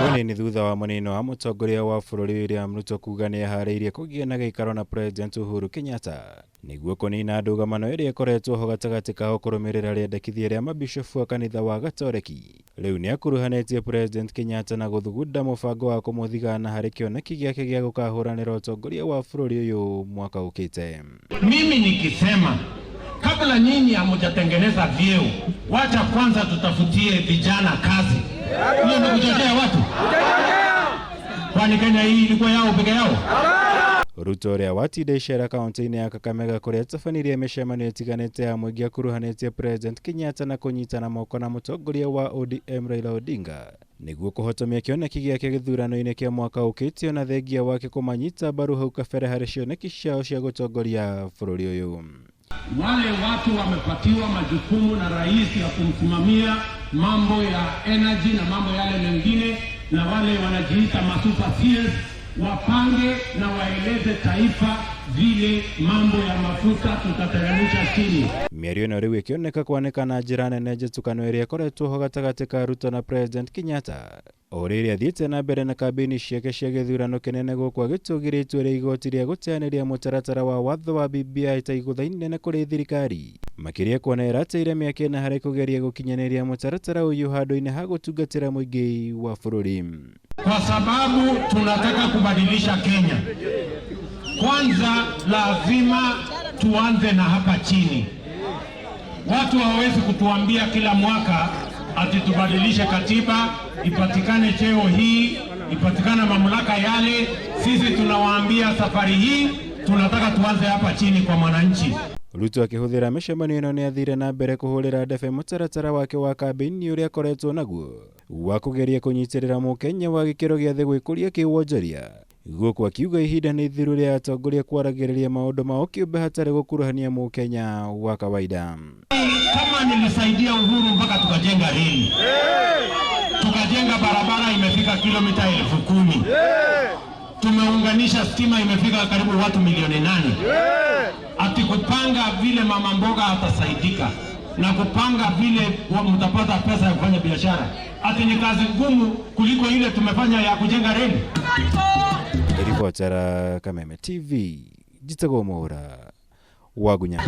Nini thutha wa mũnini wa mũtongoria wa bũrũri William Ruto kuga nĩeharĩirie kũgĩa na gĩikaro na President Uhuru Kenyatta nĩguo kũnina ndũgamano ĩrĩa ĩkoretwo ho gatagatĩ kao kũrũmĩrĩra rĩendekithia rĩa mabishofu a kanitha wa Gatoreki. Rĩu nĩakuruhanĩtie President Kenyatta na gũthugunda mũbango wa kũmũthigana harĩ kĩoneki gĩake gĩa gũkahũranĩra ũtongoria wa bũrũri ũyũ mwaka ũkĩte. Mimi nikisema kabla nyinyi hamujatengeneza vyeo, wacha kwanza tutafutie vijana kazi. Hiyo ndio kuchochea watu? Kwani Kenya hii ilikuwa yao peke yao? Ruto ũrĩa watinda icera kaunti-inĩ ya Kakamega kũrĩa atabanirie mĩcemanio ĩtiganĩte ya mũingĩ akuruhanĩtie President Kenyatta na kũnyitana moko na mũtongoria wa ODM Raila Odinga nĩguo kũhotomia kĩoneki gĩake gĩthurano-inĩ kĩa mwaka ũkĩte ona thengia wake kũmanyita mbaru hau kabere harĩ cioneki ciao cia gũtongoria bũrũri ũyũ. Wale watu wamepatiwa majukumu na rais ya kumsimamia mambo ya energy na mambo yale mengine, na wale wanajiita masuper CS wapange na waeleze taifa vile mambo ya mafuta tutateremsha chini. Mĩario ĩno rĩu ĩkĩoneka kwanĩka na njĩra nene njĩtũkano ĩrĩa ĩkoretwo ho gatagatĩ ka Ruto na President Kenyatta o rĩrĩa athiĩte na mbere na kambĩini ciake cia gĩthurano kĩnene gũkũ agĩtũgĩria itua rĩa igoti rĩa gũteanĩria mũtaratara wa watho wa BBI ta igũtha inene kũrĩ thirikari, makĩria kuona ĩrateire mĩaka ĩna harĩ kũgeria gũkinyanĩria mũtaratara ũyũ handũ-inĩ ha gũtungatĩra mũingĩ wa bũrũri. Kwa sababu tunataka kubadilisha Kenya. Kwanza lazima tuanze na hapa chini. Watu hawawezi kutuambia kila mwaka ati tubadilishe katiba, ipatikane cheo hii, ipatikane mamlaka yale. Sisi tunawaambia safari hii tunataka tuanze hapa chini kwa mwananchi. Ruto akĩhũthĩra mĩcemanio ĩno nĩathire na mbere kũhũrĩra ndebe mũtaratara wake wa kambĩini ũrĩa akoretwo naguo wa kũgeria kũnyitĩrĩra mũkenya wa gĩkĩro gĩa thĩ gwĩkũria kĩwonjoria, gũkũ akiuga ihinda nĩ ithiru rĩa atongoria kwaragĩrĩria maũndũ mao kĩũmbe hatarĩ gũkuruhania mũkenya wa kawaida. Kama nilisaidia Uhuru mpaka tukajenga reli, tukajenga barabara imefika kilomita 10,000, tumeunganisha stima imefika karibu watu milioni 8. Ati kupanga vile mama mboga atasaidika na kupanga vile mtapata pesa ya kufanya biashara, ati ni kazi ngumu kuliko ile tumefanya ya kujenga reli. Ribotera Kameme TV, njĩtagwo Mwaũra wa Gunya.